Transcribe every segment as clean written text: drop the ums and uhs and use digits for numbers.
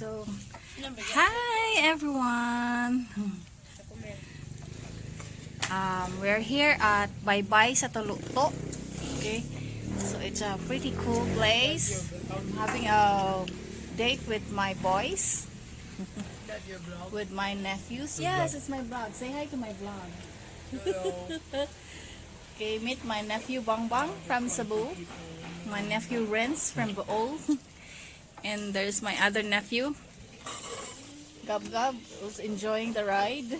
So, hi everyone! We're here at Baybay sa Taluktok. Okay, so it's a pretty cool place. I'm having a date with my boys, with my nephews. Yes, it's my vlog. Say hi to my vlog. Okay, meet my nephew Bang Bang from Cebu, my nephew Renz from Bool, and there's my other nephew, Gab Gab, who's enjoying the ride.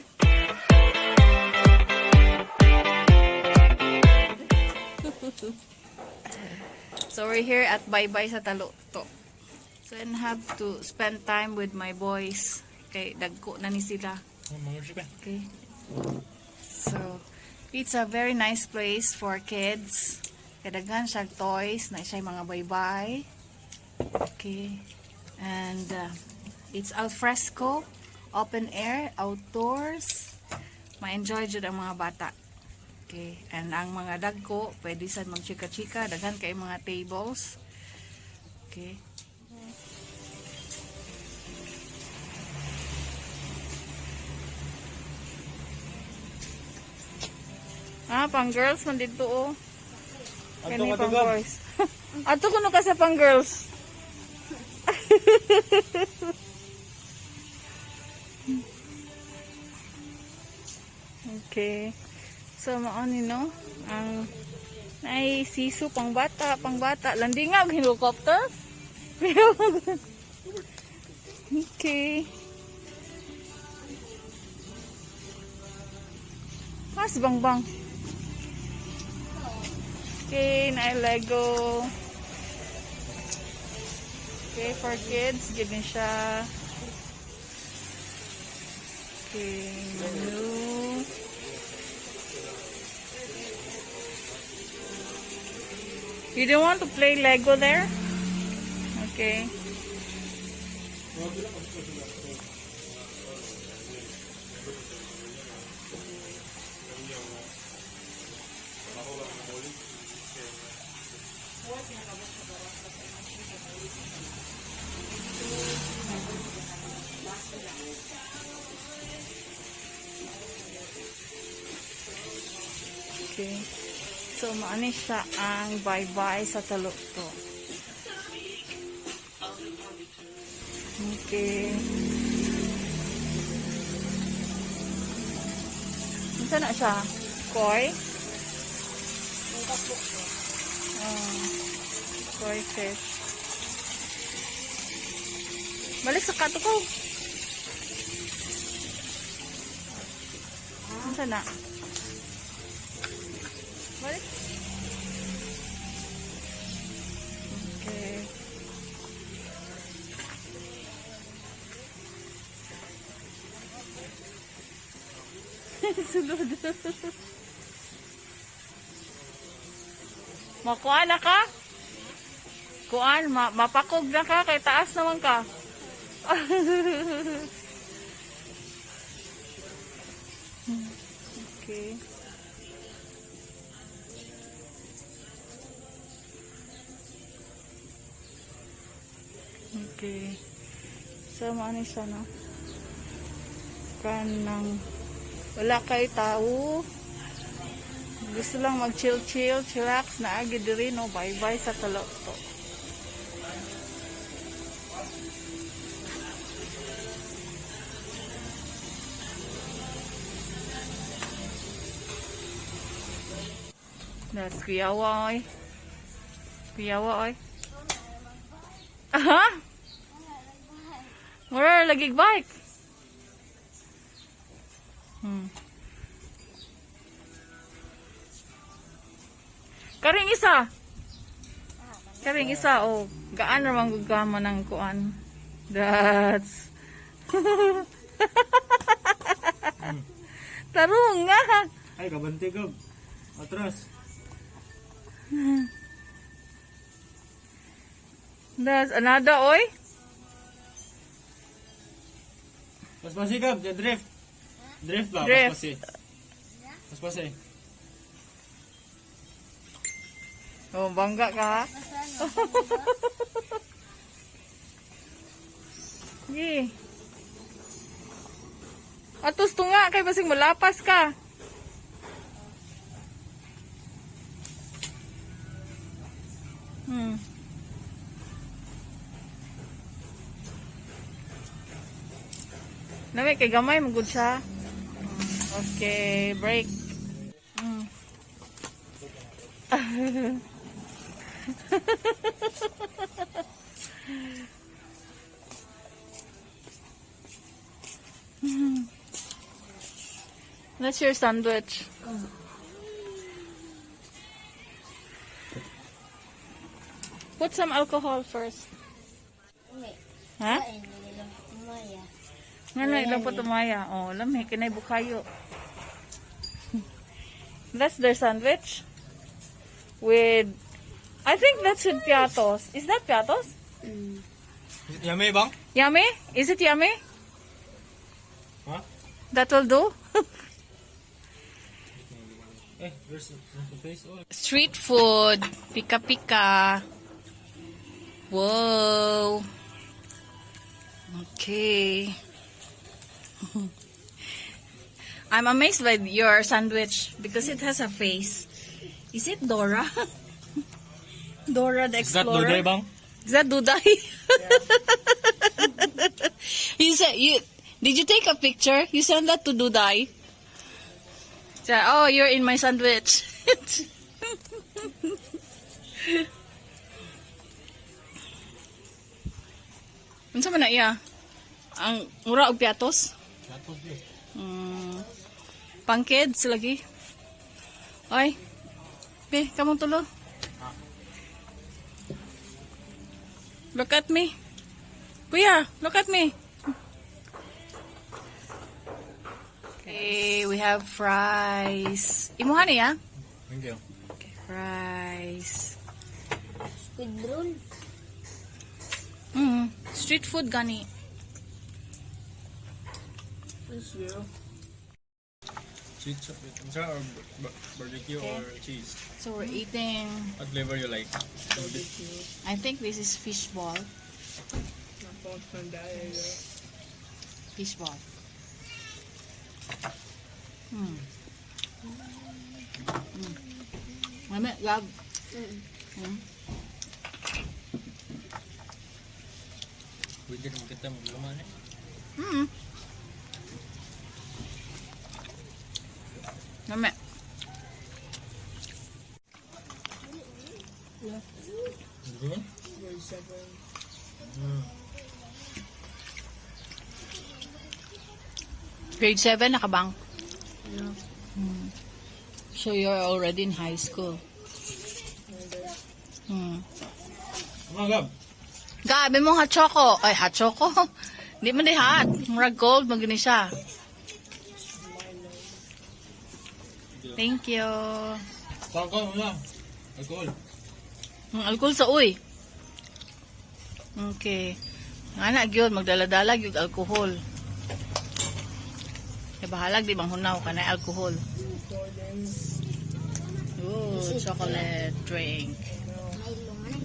So we're here at Bye Bye sa Taluktok. So and have to spend time with my boys. Okay, dagko na ni sila. Okay. So, it's a very nice place for kids. Kadaghan siya toys, na siya mga baybay. Okay. And it's al fresco, open air, outdoors. Ma-enjoy jud ang mga bata. Okay. And ang mga dagko, pwede sad magchika-chika, daghan kay mga tables. Okay. Ah, pang girls man dito oh. Kani pang boys. Ato kuno ka sa pang girls. Okay. So mao ni no ang ay sisu pang bata landing nga og helicopter. Okay. Mas bang bang. Okay, na Lego. Okay, for kids, gid ni siya. Okay, new. You don't want to play Lego there? Okay. Okay. So, maani siya ang bye-bye sa Taluktok. Okay. Unsa na siya? Koi? Oh, koi fish. Balik sa kato ko. Unsa na? Balik. Okay. Sulod. Makuha na ka? Kuan, mapakog na ka kay taas naman ka. Okay. Okay. So, maano siya, no? Kanang wala kay tao. Gusto lang mag-chill-chill, chillax na agi diri, no? Bye-bye sa Taluktok. That's kuyawa, oy. Kuyawa, oy. Aha! Mura lagi bike. Karing isa. Karing isa oh. Gaan ra man gud ka man ang kuan. That's Tarong nga. Ay, kabante ka. Atras. That's another oy. Paspasi ka, drift. Drift ba? Drift. Paspasi. Paspasi. Oh, bangga ka ha. Sige. Atos tunga kay basig mulapas ka. Lami kay gamay mo gud siya. Okay, break. That's your sandwich. Put some alcohol first. Ha? Nga na, ilang pa tumaya. Oh, lami, kinay bukayo. That's their sandwich. With, I think that's with piatos. Is that piatos? Yummy bang? Yummy? Is it yummy? Huh? That will do? Eh, there's a face. Oh. Street food. Pika pika. Whoa. Okay. I'm amazed by your sandwich because it has a face. Is it Dora? Dora the Is that Explorer? Duday bang? Is that Duday? You said you did you take a picture? You send that to Duday? Say, "Oh, you're in my sandwich." Unsa man na iya? Ang mura og piatos? Pang kids lagi. Oy. Be, kamong tulo. Look at me. Kuya, look at me. Okay, we have fries. Imuha niya? Thank you. Okay, fries. With roll. Street food gani. Cheese, or barbecue or cheese? So we're eating, What flavor you like? I think this is fish ball. Fish ball. Mami, love. Pwede naman kita magluman eh. Mami. Good? Grade 7 na ka bang? So you're already in high school. Come on, Gab. Gabi mo hot choco. Ay, hot choco. Di man di hot. Murag gold, magini siya. Thank you. Alcohol mo lang. Alcohol. Ang alcohol sa uy. Okay. Nga na, gyud magdala-dala gyud alcohol. Kay bahalag di bang hunaw ka na alcohol. Ooh, chocolate drink. Milo man eh.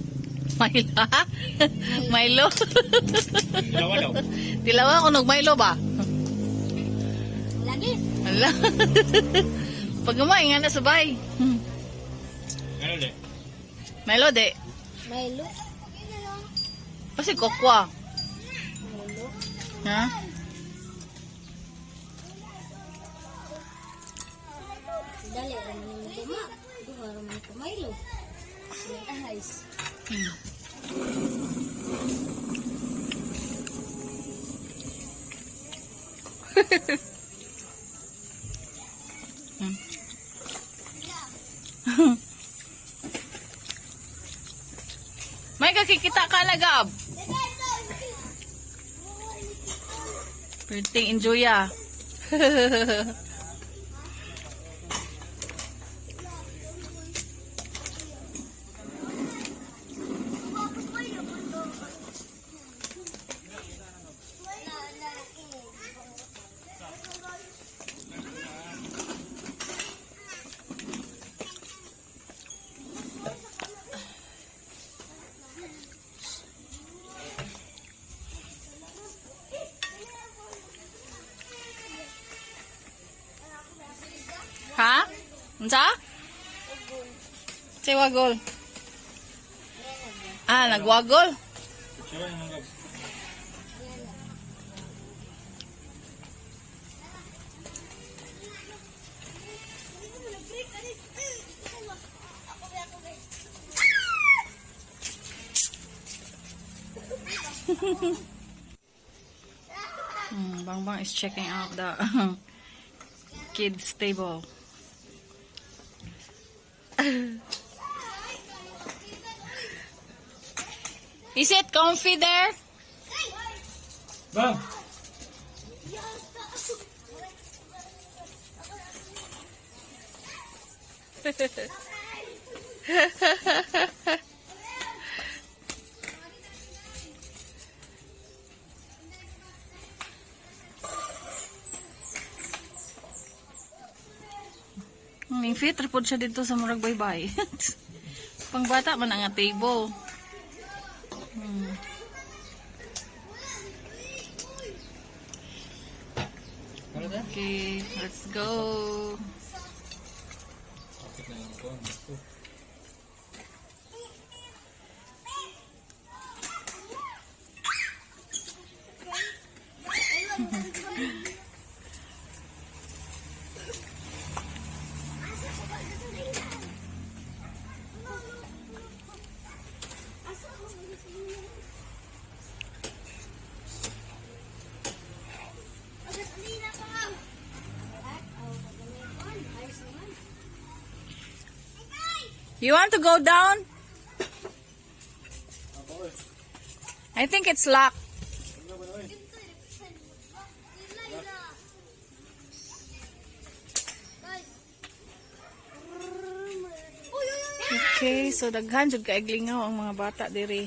Milo. Milo. Dalawa daw. Tilawa ko nag Milo ba? Lagi. Ala. Pag umay, nga na sabay. Ano ulit? Milo de. Milo. Kasi kokwa. Milo. Ha? Dali raman mo tuma. Duha raman ko Milo. Ice. May kakikita ka na, Gab. Perting enjoy ah. Unsa? Say wagol. Ah, nagwagol. Siya ba yung Gab? Bang Bang is checking out the kids table. Is it comfy there? Bang! Ning fit pod siya dito sa murag baybay. Pangbata man ang table. Ano na? Okay, let's go. Sakit na lang ko. Gusto. You want to go down? I think it's locked. Okay, so daghan jud kay lingaw ang mga bata diri.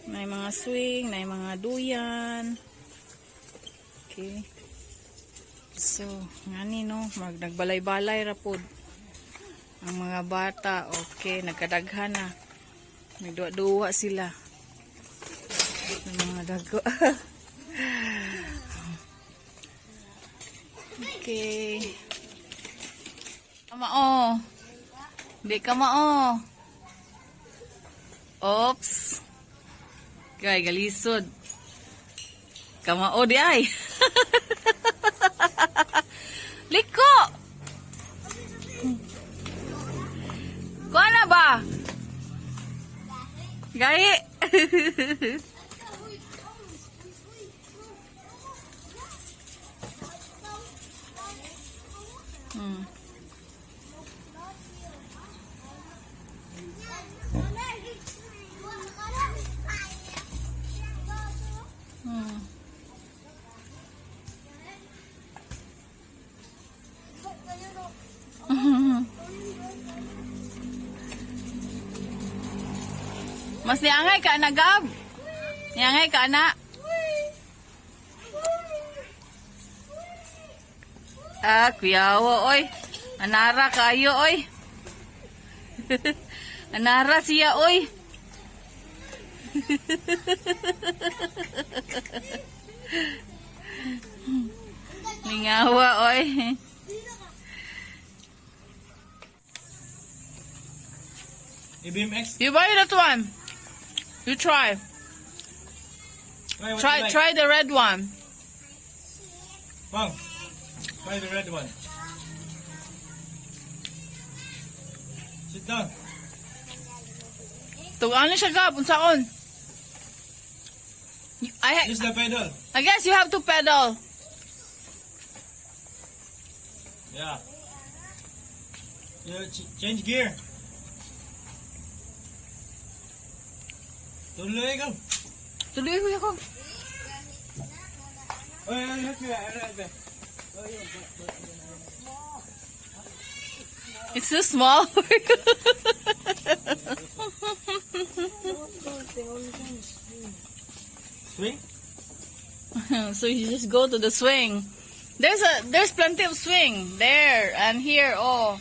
May mga swing, may mga duyan. Okay. So, ngani no, mag nagbalay-balay ra pod. Ang mga bata, okay, nagkadaghan na. Nagduwa-duwa sila. Ang mga dago. Okay. Mao. Di ka mao. Oops. Kay galisod. Kamao di ay. Liko. Kuha na ba? Gahi. Mas niangay ka na, Gab. Niangay ka na. Ah, kuyawa, oy. Anara kayo, oy. Anara siya, oy. Lingawa, oy. I-BMX. You buy that one. You try. Try what Try you like. try the red one. Bang! Try the red one. Sit down. Tugaan siya Gab, unsaon? Use the pedal. I guess you have to pedal. Yeah. You change gear. Tuloy ka. Tuloy ko ako. Oy, oy, help me, help me. It's too small. Swing? So you just go to the swing. There's plenty of swing there and here. Oh.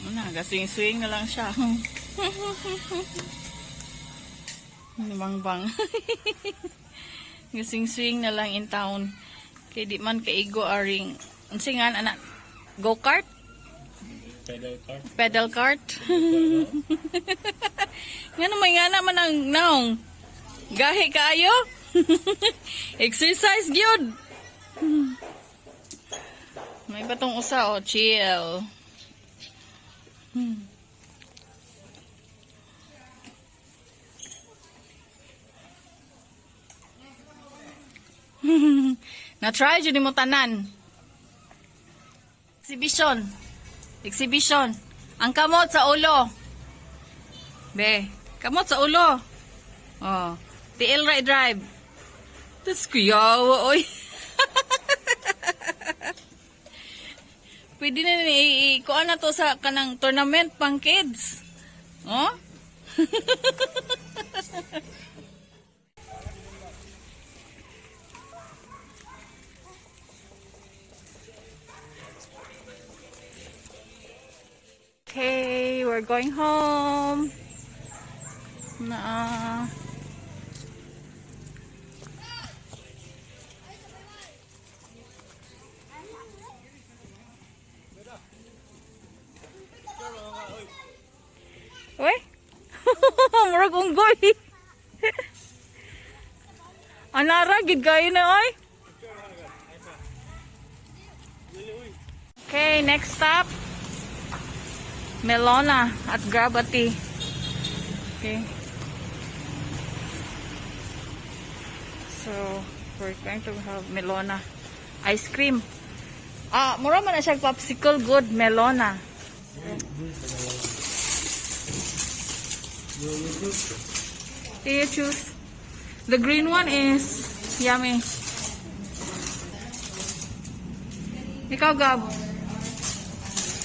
Ano, swing swing na lang siya. Bangbang. Gasing swing na lang in town. Kay di man kaigo aring unsa nga ana, go-kart, Pedal car. Pedal cart. Ngano may nga naman ang naong. Gahi kaayo. Exercise gyud. May batong usa, oh, chill. Na-try jud nimo tanan. Exhibition. Exhibition. Ang kamot sa ulo. Be, kamot sa ulo. Oh, TL right drive. Tas kuyawa, oy. Pwede na ni kuan na to sa kanang tournament pang kids. Oh? Okay, we're going home. Na. Uy. Murag unggoy. Anara gid kayo na, oy. Okay, next stop. Melona at Gravity. Okay. So, we're going to have Melona ice cream. Ah, mura man na siya popsicle good Melona. Do you choose? The green one is yummy. Ikaw, Gab.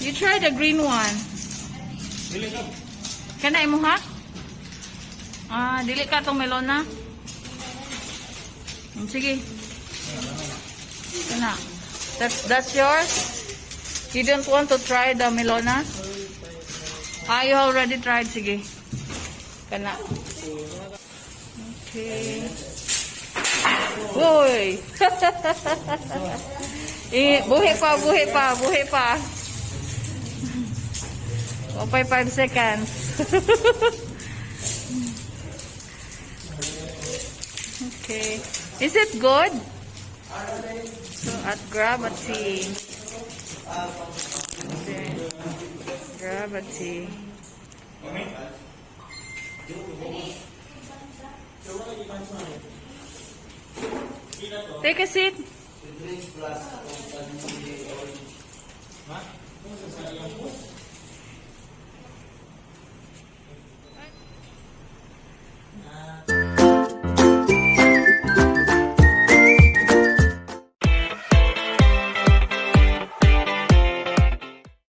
You try the green one. Kana imo ha? Ah, dili ka tong melona. Sige. Kana. That's yours. You don't want to try the melona? Ah, you already tried. Sige. Kana. Okay. Uy! Eh, buhi pa, buhi pa, buhi pa. 1.5 seconds. Okay. Is it good? So, at Gravity. Okay. Gravity. Take a seat.